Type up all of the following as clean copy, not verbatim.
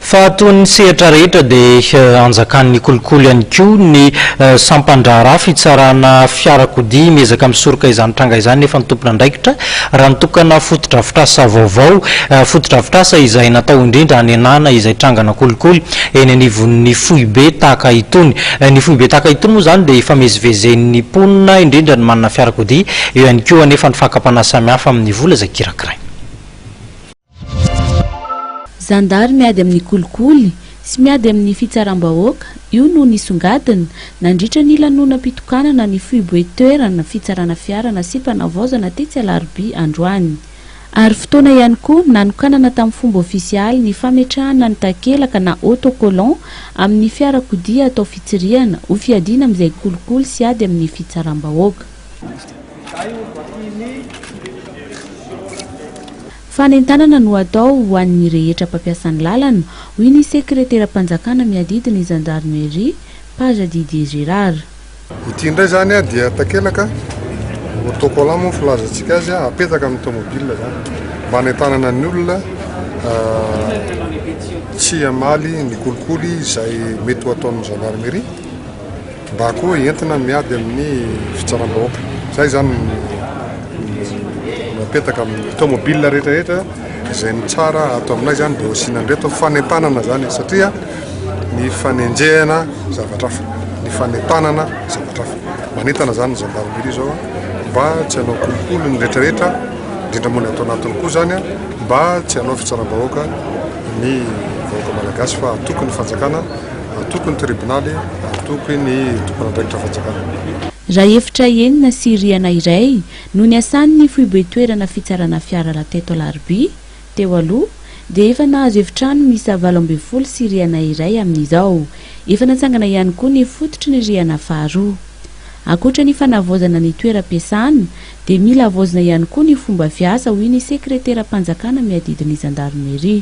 Fa toy ny sehatra rehetra dia anjakan'ny kolikoly ihany koa ny sampan-draharaha fitsarana fiarakodia. Miezaka misoroka izany tranga izany nefa ny tompon'andraikitra raha nitokana fotodrafitrasa vaovao. Fotodrafitrasa izay natao indrindra hanenana izay trangana kolikoly eny anivon'ny foibe tahaka itony. Ny foibe tahaka itony moa izany dia ifamezivezen'ny mponina indrindra ny manana fiarakodia. Eo ihany koa anefa ny fakam-panahy samihafa amin'ny vola izay kirakiraina. Zandary miady amin'ny kolikoly sy miady amin'ny fitsaram-bahoaka, io no nisongadina nandritra ny lanonam-pitokanana ny foibe toerana fitsarana fiara nasiam-panavaozana tetsy Alarobia androany. Ary fotoana ihany koa nanokanana tamin'ny fomba ofisialy ny fametrahana ny takelaka na autocollant amin'ny fiarakodia atao fitsirihana ho fiadiana amin'izay kolikoly sy ady amin'ny fitsaram-bahoaka. Fanentanana no atao ho an'ny rehetra mpampiasa ny lalana, hoy ny sekreteram-panjakana miadidy ny zandarmeria, Paja Didier Gérard. Ity indray izany dia takelaka, autocollant moa ny filazantsika azy, apetaka amin'ny tomobile izany mba hanentanana ny olona tsy hamaly ny kolikoly izay mety ho ataon'ny zandarmeria. Mba koa entina miady amin'ny fitsaram-bahoaka. Izay izany no apetaka amin'ny tomobile rehetra rehetra izay mitsara ato aminay izany dia hosiana an'ireto fanentanana izany satria ny fanenjehana zavatra hafa, ny fanentanana zavatra hafa. Manentana izany ny gendarmerie izao mba tsy hanao kolikoly ny rehetra rehetra, indrindra moa ny ato anatiny koa izany mba tsy hanao fitsaram-bahoaka ny vahoaka malagasy fa hatoky ny fanjakana. Hatoky ny tribonaly, hatoky ny tompon'andraikitra fanjakana. Raha efitra enina sy rihana iray no niasan'ny foibe toerana fitsarana fiara teto Alarobia teo aloha dia efa nahazo efitrano miisa 18 sy rihana iray amin'izao. Efa natsangana ihany koa ny fototry ny rihana faharoa. Ankoatra ny fanavaozana ny toeram-piasana dia mila havaozina ihany koa ny fomba fiasa hoy ny sekreteram-panjakana miadidy ny zandarimeria.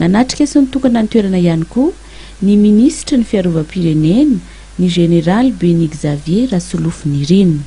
Nanatrika sy nitokana ny toerana ihany koa ny minisitry ny fiarovam-pirenena, ny jeneraly Béni Xavier Rasolofonirina.